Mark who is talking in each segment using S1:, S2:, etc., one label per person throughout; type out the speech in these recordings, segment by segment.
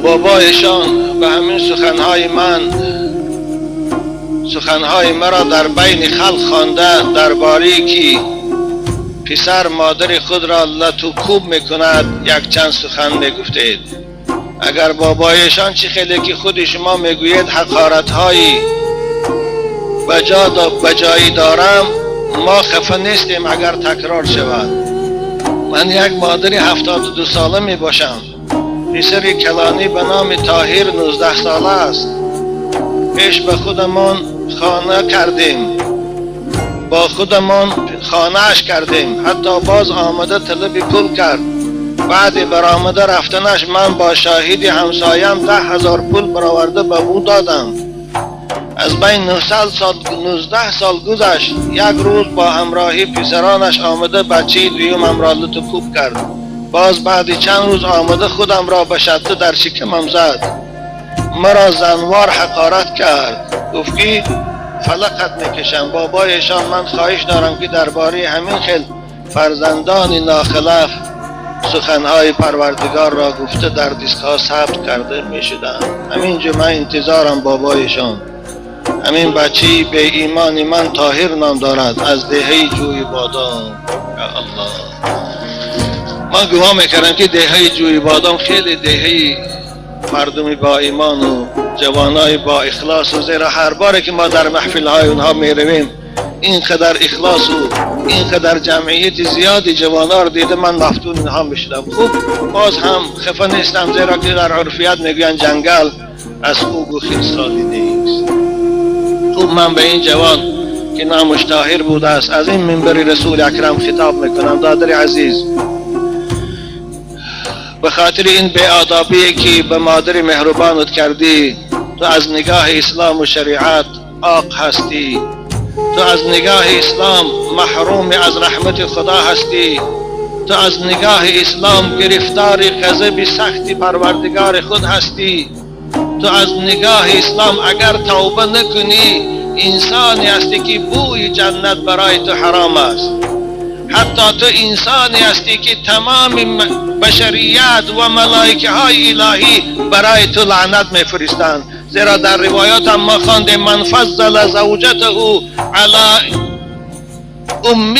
S1: بابایشان به همین سخنهای من، سخنهای مرا در بین خلق خوانده درباره که پسر مادر خود را لتو کوب میکند یک چند سخن میگفتید. اگر بابایشان چی خیلی که خود شما میگویید حقارت هایی بجایی دارم، ما خفه نیستیم اگر تکرار شود. من یک مادر 72 ساله می باشم. پسر کلانی به نام طاهر 19 ساله است. پیش به خودمان خانه کردیم، با خودمان خانه اش کردیم، حتی باز آمده طلب پول کرد. بعد برآمده رفتنش من با شاهد همسایم 10,000 پول برآورده به او دادم. از بین 19 سال گذشت. یک روز با همراهی پسرانش آمده بچه دویمم را لت و کوب کرد. باز بعد چند روز آمده خودم را به شته در شکمم زد، مرا زنوار حقارت کرد، گفت که فلقت میکشم. بابایشان من خواهش دارم که درباره همین خیل فرزندان ناخلف سخنهای پروردگار را گفته در دیسک‌ها ثبت کرده میشدم. همینجا من انتظارم بابایشان. همین بچه به ایمان من طاهر نام دارد، از دهه جوی بادام. یا الله، من گمان میکردم که دهه جوی بادام خیلی دهه مردمی با ایمان و جوانای با اخلاص و زیرا هر باری که ما در محفل های اونها میرویم اینقدر اخلاص و اینقدر جمعیت زیادی جوانا رو دیده من مفتون اینها میشدم. خوب باز هم خفه نیستم، زیرا که در عرفیت میگوین جنگل از خوب و خیل سالی نیست. خوب من به این جوان که نامش طاهر بوده است از این منبر رسول اکرم خطاب میکنم. دادر عزیز، به خاطر این بی‌آدابی که به مادر مهربانت کردی، تو از نگاه اسلام و شریعت عاق هستی، تو از نگاه اسلام محروم از رحمت خدا هستی، تو از نگاه اسلام گرفتار غضب سخت پروردگار خود هستی، تو از نگاه اسلام اگر توبه نکنی انسانی هستی که بوی جنت برای تو حرام است. حتی تو انسانی هستی که تمام بشریت و ملائکه های الهی برای تو لعنت میفرستند، زیرا در روایات هم ما خواندیم من فضل زوجته علی امه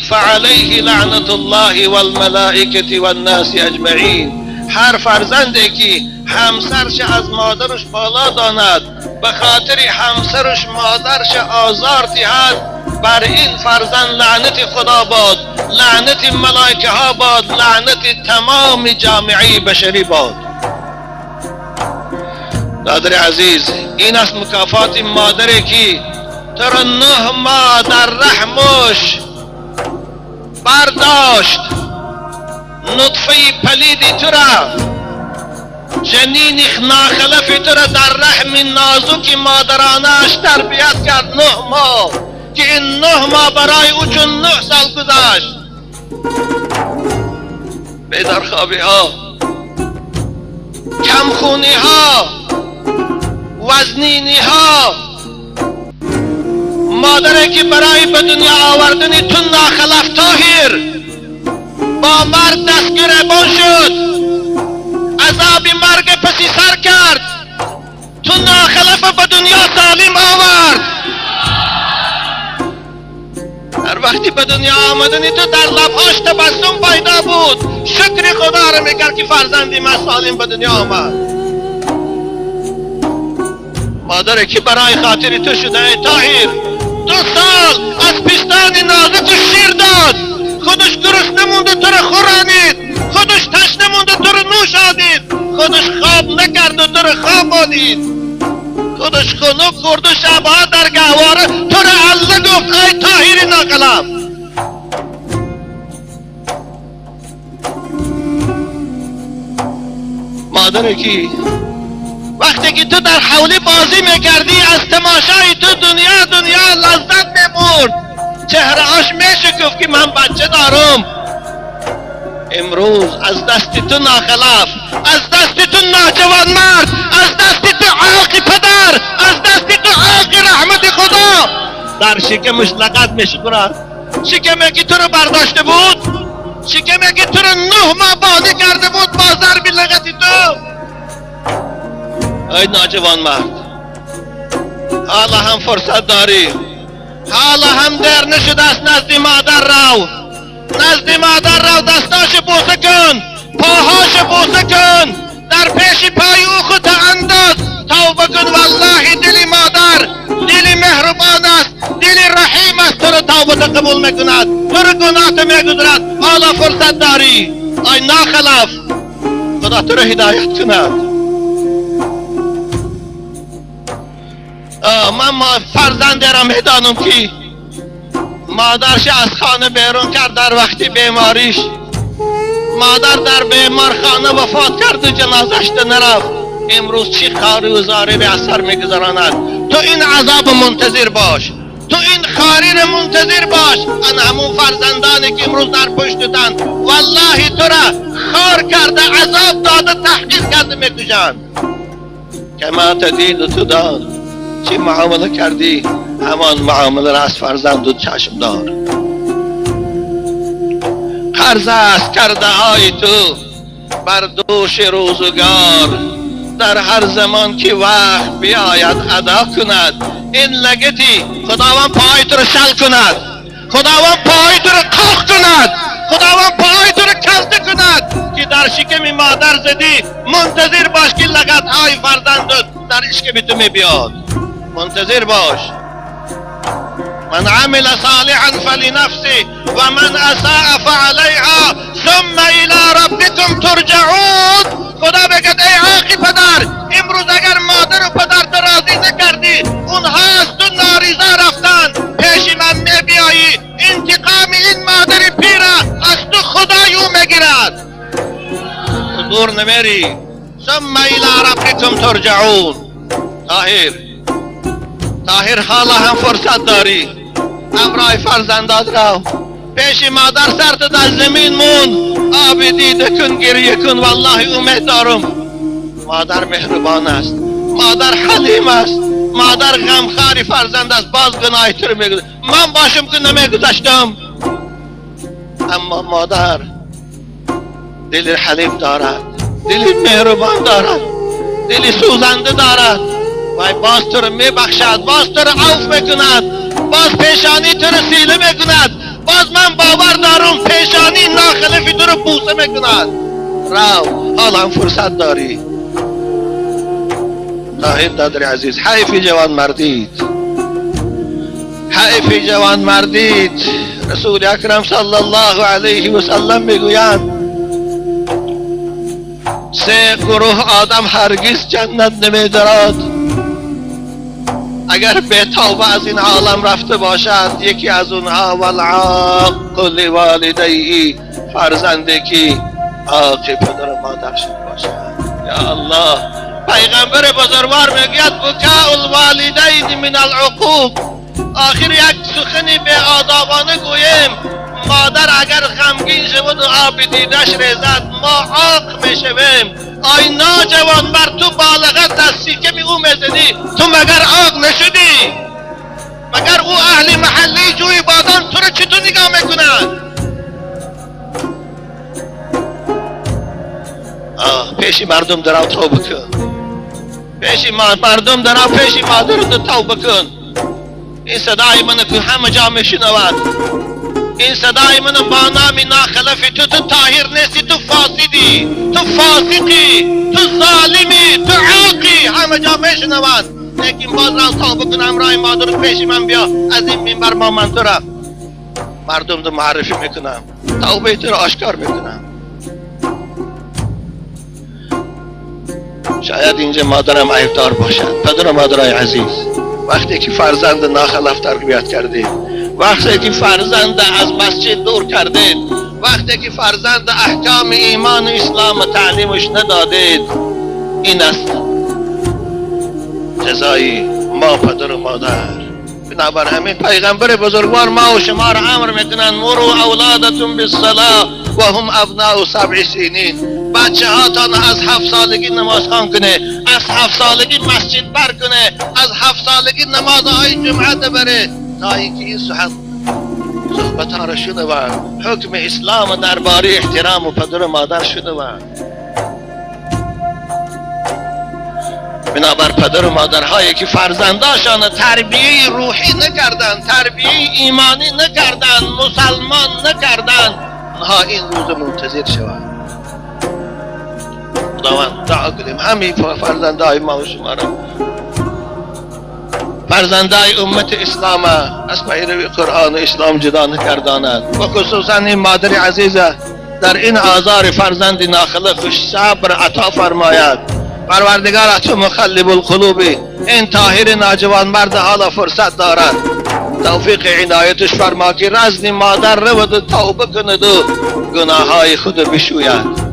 S1: فعلیه لعنت الله والملائکه والناس اجمعین. هر فرزندی که همسرش از مادرش بالا داند، به خاطر همسرش مادرش آزار دهد، بر این فرزند لعنت خدا باد، لعنت ملائکه ها باد، لعنت تمام جامعه بشری باد. دادر عزیز، این است مکافات مادری که تو را 9 ماه در رحمش برداشت، نطفه پلید تو را، جنین ناخلف تو را در رحم نازک مادرانش تربیت کرد 9 ماه، که این 9 ماه برای او چون 9 سال گذشت. بیدارخوابی ها، کمخونی ها، وزنینی ها، مادری که برای به دنیا آوردن تو ناخلف طاهر با مرد دست گریبان شد، عذاب مرگ پسی سر کرد، تو ناخلف به دنیا سالم آورد. هر وقتی به دنیا آمدنی تو در لبهاش تبسم پیدا بود، شکر خدا را میکرد که فرزندی من سالم به دنیا آمد. مادری که برای خاطر تو شده ای طاهر 2 سال از پستان نازک شیر داد، خودش گرسنه مونده تو را خورانید، خودش تشنه مونده تو را نوشانید، خودش خواب نکرد و تو را خواب آنید، خودش خنک خورد و شبها در گهواره تو را الله گفت ای طاهر ناقلم. مادری که وقتی که تو در حولی بازی میکردی از تماشای تو دنیا دنیا لذت میبرد، چهرهاش میشکفت که من بچه دارم. امروز از دست تو ناخلف، از دست تو ناجوان مرد، از دست تو عاق پدر، از دست تو عاق رحمت خدا در شکمش لغت میشکرد. شکمی که تو رو برداشته بود، شکمی که تو رو 9 ماه بازی کرده بود با ضرب لغت تو. ای ناجوان مرد، حالا هم فرصت داری، حالا هم دیر نشده است. نزد مادر رو، نزد مادر رو، دستاش بوسه کن، پاهاش بوسه کن، در پیش پای او خود انداز، توبه کن. والله دل مادر دل مهربان است، دل رحیم است، تو رو توبه قبول میکند، تو رو گناه میگذرد. حالا فرصت داری ای ناخلف، خدا تو رو هدایت کند. من فرزند را میدانم که مادرش از خانه بیرون کرد در وقتی بیماریش، مادر در بیمارخانه وفات کرد و جنازش نرفت. امروز چی خاری و زاری به اثر میگذراند. تو این عذاب منتظر باش، تو این خاری را منتظر باش. انا همون فرزندانی که امروز در پشتتند والله تو را خار کرده، عذاب داده، تحقیر کرده میکشند. کما تدین تدان، چی معامله کردی همان معامله را از فرزند و چشم دار. قرض است کرده های تو بر دوش روزگار، در هر زمان که وقت بیاید ادا کند. این لگتی خداوند پای تو رو شل کند، خداوند پای تو رو قاق کند، خداوند پای تو رو کلته کند که در شکم مادر زدی. منتظر باش که لگت های فرزندت در شکم تو می بیاد. منتظر باش. من عمل صالحا فلنفسه و من اساء فعلیها ثم الى ربکم ترجعون. خدا بگد ای عاقی پدر، امروز اگر مادر و پدر تو راضی نکردی، اونها از تو ناریزا رفتن، پیش من می بیایی، انتقام این مادر پیره از تو خدای او میگیرد. دور نمیری. ثم الى ربکم ترجعون. طاهر، طاهر حالا هم فرصت داری، همراه فرزندات رو پیش مادر سرت در زمین مون، آب دیده کن، گریه کن. والله امید دارم مادر مهربان است، مادر حلیم است، مادر غمخوار فرزند است. باز گناه تو رو میگذارم. من باشم که نمیگذاشتم، اما مادر دل حلیم دارد، دل مهربان دارد، دل سوزنده دارد. وای باز تو رو میبخشد، باز تو رو عفو میکند، باز پیشانی تو رو سیله میکند، باز من باور دارم پیشانی ناخلفی تو رو بوسه میکند. رو، حالا هم فرصت داری. طاهر دادر عزیز، حیف جوان مردید، حیف جوان مردید. رسول اکرم صلی الله علیه و سلم میگویند سه گروه آدم هرگز جنت نمیدارد اگر به توبه از این عالم رفته باشد. یکی از اونها والعاق لوالدیه، فرزندی که عاق پدر و مادر شده باشد. یا الله، پیغمبر بزرگوار میگوید بکاء الوالدین من العقوق. آخر یک سخنی به آدابانه گوییم، مادر اگر غمگین شود و آب دیدش ریزد ما عاق میشویم. آی ناجوان بر تو بالغت از سیکم او میزنی، تو مگر عاق نشدی؟ مگر او اهل محلی جوی بادام تو رو چطور نگاه میکنند؟ پیش مردم درو توبه کن، پیش مردم درو، پیش مادر تو توبه کن. این صدای من که همه جا میشنود، این صدای من با نام ناخلفی تو، تو طاهر نیستی، تو فاسدی، تو فاسقی، تو ظالمی، تو عاقی، همه جا میشنود. لیکن باز را توبه کن، همراه مادر پیش من بیا، از این منبر با من تو را مردم تو معرفی میکنم، توبه تو را آشکار میکنم. شاید اینجا مادرم عیبدار باشد. پدر و مادرای عزیز، وقتی که فرزند ناخلف تربیت کردید، وقتی که فرزند از مسجد دور کردید، وقتی که فرزند احکام ایمان و اسلام تعلیمش ندادید، این است جزای ما پدر و مادر. بنابر همین پیغمبر بزرگوار ما و شما را امر میکنند مروا اولادتون بالصلاة و هم ابناء 7 سنین. بچه هاتان از 7 سالگی نماز خوان کنه، از 7 سالگی مسجد بر کنه، از 7 سالگی نمازهای جمعه بره، تا اینکه این صحبت ها را شنوند، حکم اسلام درباره احترام و پدر و مادر شنوند. بنابر پدر و مادرهایی که فرزنداشان تربیه روحی نکردن، تربیه ایمانی نکردن، مسلمان نکردن، آنها این روز منتظر شوند. خداوند دعا کنیم همین فرزندهای ما و شما را، فرزندهای امت اسلام از پیروی قرآن و اسلام جدا نکردانند و خصوصا این مادر عزیزه در این آزار فرزند ناخلق صبر عطا فرماید. پروردگار تو مخلب القلوبی، این طاهر ناجوان مرد حالا فرصت دارد، توفیق عنایتش فرما که رزن مادر رود و توبه کند و گناههای خود بشوید.